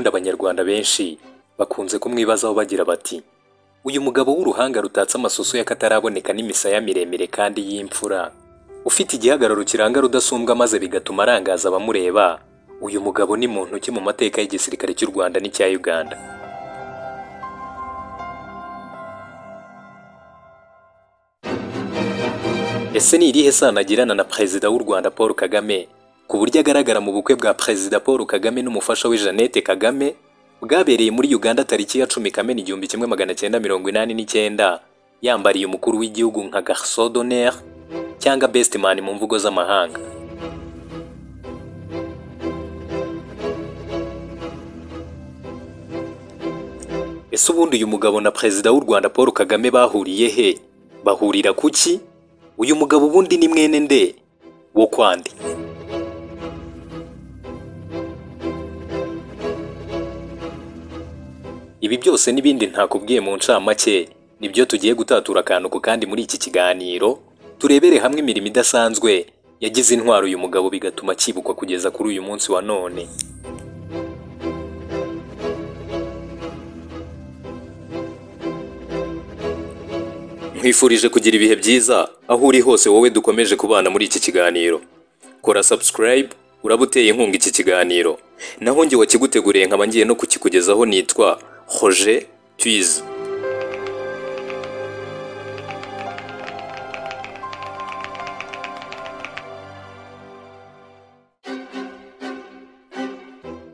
Ubundi abanyarwanda benshi bakunze kumwibazaho bagira bati uyu mugabo w'uruhanga rutatse amasusu y'akataraboneka n'imisaya miremire kandi y'imfura, ufite igihagararo kiranga rudasumbwa maze bigatuma arangaza abamureba, uyu mugabo ni muntu ki mu mateka y'igisirikare cy'u Rwanda n'icya Uganda? Ese ni irihe sano agirana na Perezida w'u Rwanda Paul Kagame, ku buryo agaragara mu bukwe bwa Perezida Paul Kagame n'umufasha we Jeannette Kagame bwabereye muri Uganda tariki ya 10 Kamena 1989, yambariye umukuru w'igihugu nka garçon d'honneur cyangwa best man mu mvugo z'amahanga? Ese ubundi uyu mugabo na Perezida w'u Rwanda Paul Kagame bahuriye he? Bahurira kuki? Uyu mugabo ubundi ni mwene nde wo kwande? Ibi byose n'ibindi ntakubwiye mu ncamake nibyo tugiye gutatura akantu ku kandi muri iki kiganiro, turebere hamwe imirimo idasanzwe yagize intwaro uyu mugabo bigatuma akibukwa kugeza kuri uyu munsi wa none. Nkwifurije kugira ibihe byiza aho uri hose wowe dukomeje kubana muri iki kiganiro. Kora subscribe uraba uteye inkunga iki kiganiro. Naho njye wakiguteguriye nkaba ngiye no kukikugezaho nitwa Roger Twize.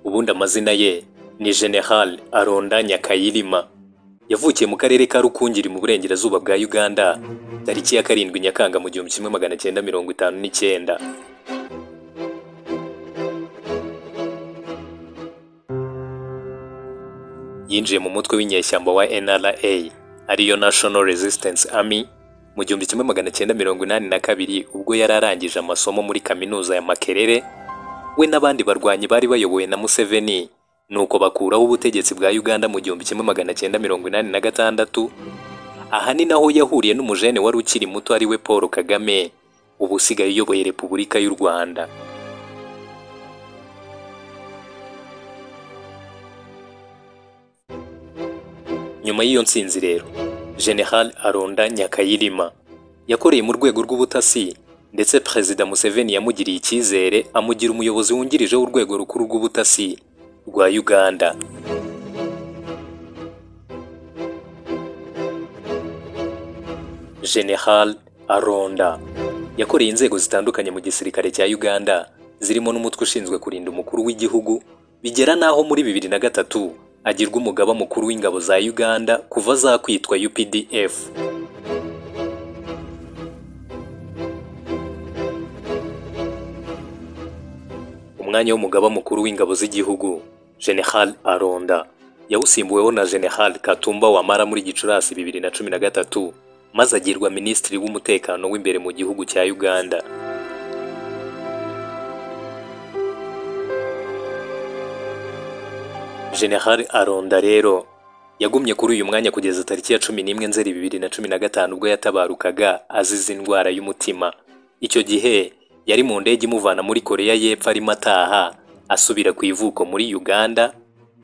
Ubundi amazina ye ni General Aronda Nyakayirima. Yavukiye mu karere ka Rukungiri mu burengerazuba bwa Uganda tariki ya 7 Nyakanga mu 1959. Yinjiye mu mutwe w'inyeshyamba wa NRA ariyo National Resistance Army mu 1982 ubwo yari arangije amasomo muri kaminuza ya Makerere, we n'abandi barwanyi bari bayobowe na Museveni, nuko bakuraho ubutegetsi bwa Uganda mu 1986. Aha ni naho yahuriye n'umujene wari ukiri muto ari we Paul Kagame, ubu usigaye uyoboye Repubulika y'u Rwanda. Nyuma y'iyo ntsinzi rero, General Aronda Nyakayirima yakoreye mu rwego rw'ubutasi, ndetse Perezida Museveni yamugiriye icyizere amugira umuyobozi wungirije w'urwego rukuru rw'ubutasi rwa Uganda. General Aronda yakoreye inzego zitandukanye mu gisirikare cya Uganda, zirimo n'umutwe ushinzwe kurinda umukuru w'igihugu, bigera naho muri 2003 agirwa umugaba mukuru w'ingabo za Uganda kuva zakwitwa UPDF. Umwanya w'umugaba mukuru w'ingabo z'igihugu General Aronda yawusimbuweho na General Katumba Wamara muri Gicurasi 2013, maze agirwa Minisitiri w'Umutekano w'imbere mu gihugu cya Uganda. General Aronda rero yagumye kuri uyu mwanya kugeza tariki ya 11 Nzeri 2015 ubwo yatabarukaga azize indwara y'umutima. Icyo gihe yari mu ndege imuvana muri Korea y'Epfo arimo ataha asubira ku ivuko muri Uganda.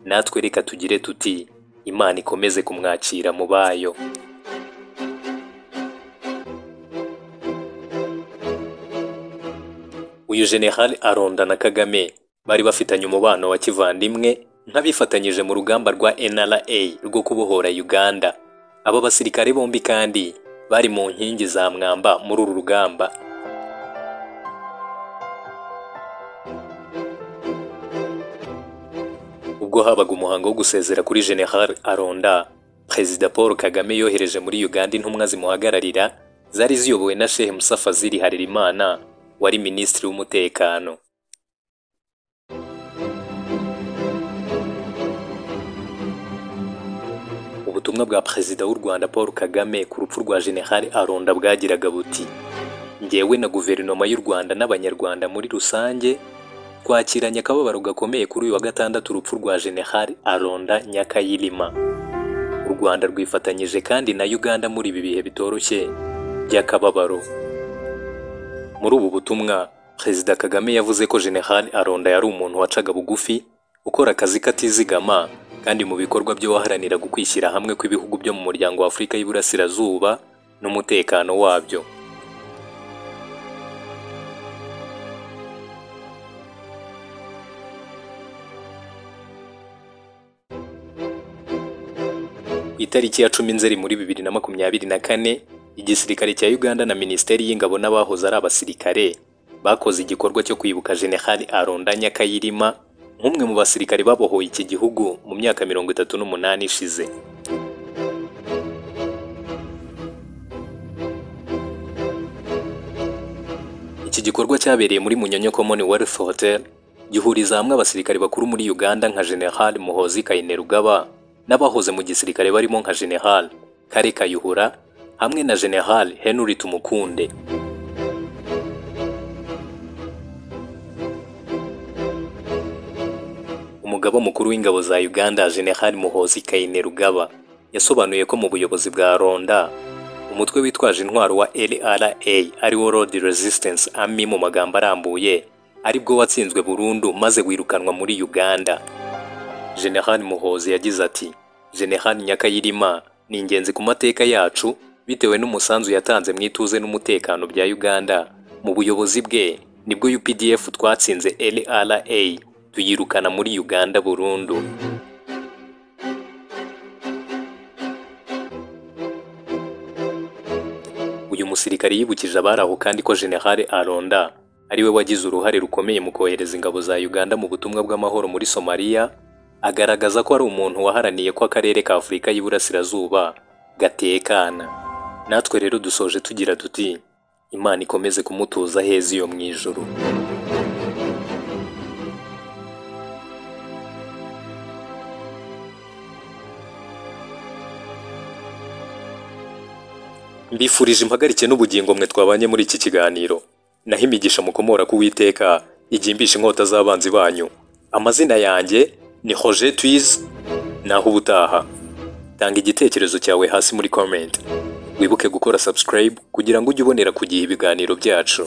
Natwe reka tugire tuti Imana ikomeze kumwakira mu bayo. Uyu General Aronda na Kagame bari bafitanye umubano wa kivandimwe nk'abifatanyije mu rugamba rwa NRA rwo kubohora Uganda. Aba basirikare bombi kandi bari mu nkingi za mwamba muri uru rugamba. Ubwo habaga umuhango wo gusezera kuri General Aronda, Perezida Paul Kagame yohereje muri Uganda intumwa zimuhagararira zari ziyobowe na Sheikh Musa Fazili Harerimana wari Minisitiri w'Umutekano. Ubutumwa bwa Perezida w'u Rwanda Paul Kagame ku rupfu rwa General Aronda bwagiraga buti: njyewe na guverinoma y'u Rwanda n'abanyarwanda muri rusange twakiranye akababaro gakomeye kuri uyu wa gatandatu urupfu rwa General Aronda Nyakayirima. U Rwanda rwifatanyije kandi na Uganda muri ibi bihe bitoroshye by'akababaro. Muri ubu butumwa Perezida Kagame yavuze ko General Aronda yari umuntu wacaga bugufi, ukora akazi katizigama kandi mu bikorwa byo waharaniraga ukwishyira hamwe kw'ibihugu byo mu muryango wa Afurika y'Iburasirazuba n'umutekano wabyo. Ku itariki ya 10 Nzeri muri 2024, igisirikare cya Uganda na Minisiteri y'Ingabo n'abahoze ari abasirikare bakoze igikorwa cyo kwibuka General Aronda Nyakayirima nk'umwe mu basirikare babohoye iki gihugu mu myaka 38 ishize. Iki gikorwa cyabereye muri Munyonyo Commonwealth Hotel, gihuriza hamwe abasirikare bakuru muri Uganda nka General Muhoozi Kainerugaba n'abahoze mu gisirikare barimo nka General Kale Kayihura hamwe na General Henry Tumukunde. Umugaba mukuru w'ingabo za Uganda General Muhoozi Kainerugaba yasobanuye ko mu buyobozi bwa Aronda, umutwe witwaje intwaro wa LRA ariwo Lord Resistance Army mu magambo arambuye, aribwo watsinzwe burundu maze wirukanwa muri Uganda. General Muhoozi yagize ati: "General Nyakayirima ni ingenzi ku mateka yacu bitewe n'umusanzu yatanze mu ituze n'umutekano bya Uganda. Mu buyobozi bwe nibwo UPDF twatsinze LRA tuyirukana muri Uganda burundu." Uyu musirikare yibukije abari aho kandi ko General Aronda ariwe wagize uruhare rukomeye mu kohereza ingabo za Uganda mu butumwa bw'amahoro muri Somalia, agaragaza ko ari umuntu waharaniye ko akarere ka Afurika y'Iburasirazuba gatekana. Natwe rero dusoje tugira tuti: Imana ikomeze kumutuza heza iyo mu ijuru. Mbifurije impagarike n'ubugingo mwe twabanye muri iki kiganiro. Naho imigisha mukomora ku Uwiteka igimbisha inkota z'abanzi banyu. Amazina yanjye ni Roger Twiz, naho ubutaha. Tanga igitekerezo cyawe hasi muri comment. Wibuke gukora subscribe kugira ngo ujye ubonera ku gihe ibiganiro byacu.